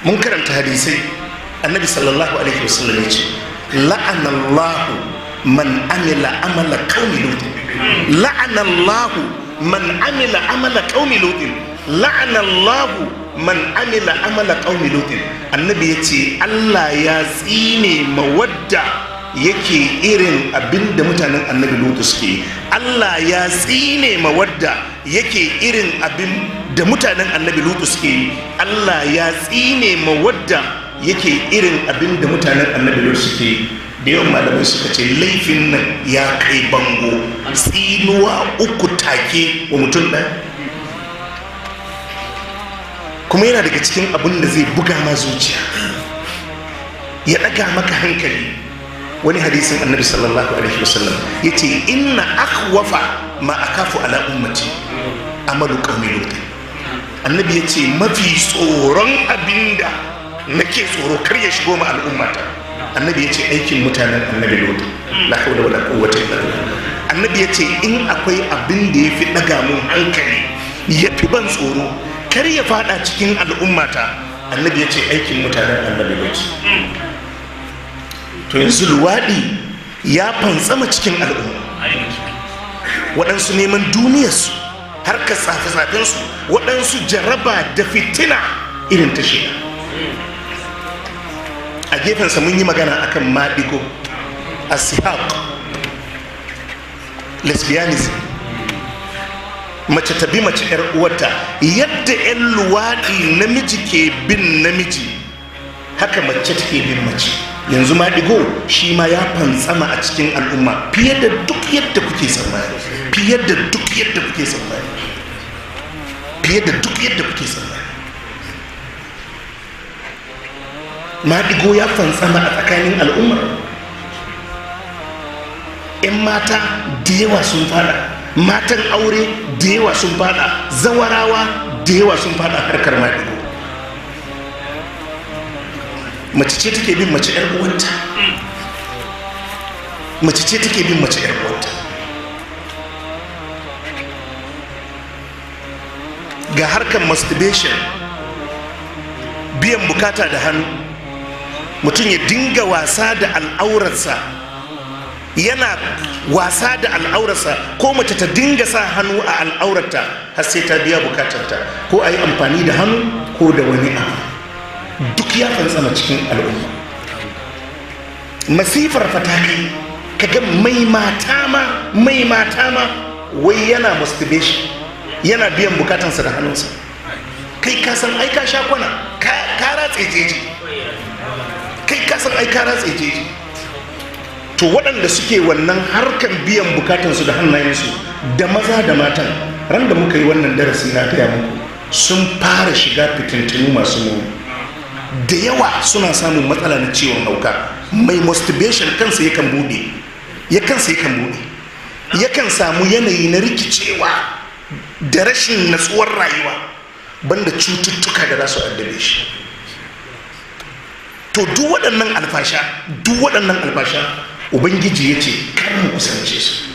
Mun karanta hadisai, Annabi sallallahu alaihi wasallam ya ce la'anallahu man amila amala qaumi lut, la'anallahu man amila amala qaumi lut, la'anallahu man amila amala qaumi lut. Annabi ya ce Allah ya tsine mawadda yake irin abinda mutanen Annabi Lutu suke. Allah ya tsine mawadda yake irin abin da mutanen Annabi Lutu suke. Allah ya tsine mawadda yake irin abin da mutanen Annabi Lutu suke. Da yawan malamai suka ce laifin nan ya kai bango, tsinuwa uku take wa mutum ɗaya. Kuma yana daga cikin abin da zai buga ma zuciya, ya ɗaga maka hankali. Wani hadisin Annabi sallallahu alaihi wasallam ya ce inna akhwafa ma akafu ala ummati amalu qaumi Lut. Annabi ya ce mafi tsoron abinda nake tsoro kar ya shigo ma al'ummata, Annabi ya ce aikin mutanen Annabi Lut. La hawla wala quwwata illa billah. Annabi ya ce in akwai abin da ya fi ɗaga mun hankali, ya fi ban tsoro kar ya fada cikin al'ummata, Annabi ya ce aikin mutanen Annabi Lut. To yanzu luwaɗi ya fantsama cikin al'umma, waɗansu neman duniyarsu, harkar tsafe-tsafensu, waɗansu jaraba da fitina irin ta shida. A gefensa mun yi magana akan maɗigo, asihaq, lesbianism, mace ta bi mace 'yar uwarta. Yadda 'yan luwaɗi namiji ke bin namiji, haka mace take bin mace. Yanzu maɗigo shi ma ya fantsama a cikin al'umma fiye da duk yadda kuke tsammani, fiye da duk yadda kuke tsammani, fiye da duk yadda kuke tsammani. Maɗigo ya fantsama a tsakanin al'umma. 'Yan mata da yawa sun fada, matan aure da yawa sun fada, zawarawa da yawa sun fada harkar maɗigo. Mace ce take bin mace 'yar uwarta, mace ce take bin mace 'yar uwarta. Ga harkar masturbation, biyan bukata da hannu, mutum ya dinga wasa da al'aurarsa, yana wasa da al'aurarsa, ko mace ta dinga sa hannu a al'aurarta har sai ta biya bukatarta, ko a yi amfani da hannu ko da wani abu. Duk ya fantsama cikin al'umma. Masifar fataki, kaga mai mata ma, mai mata ma wai yana masturbation, yana biyan bukatansa da hannunsa. Kai ka san ai ka sha kwana, ka ratse jeji, kai ka san ai ka ratse jeji. To waɗanda suke wannan harkan biyan bukatansu da hannayensu, da maza da matan, ran da muka yi wannan darasi na gaya muku, sun fara shiga fitintunu masu muni. Da yawa suna samun matsala na ciwon hauka. Mai masturbation kansa yakan bude, ya kansa yakan bude, yakan samu yanayi na rikicewa da rashin natsuwar rayuwa, banda cututtuka da za su addabe shi. To duk waɗannan alfasha, duk waɗannan alfasha, Ubangiji ya ce kar mu kusance su.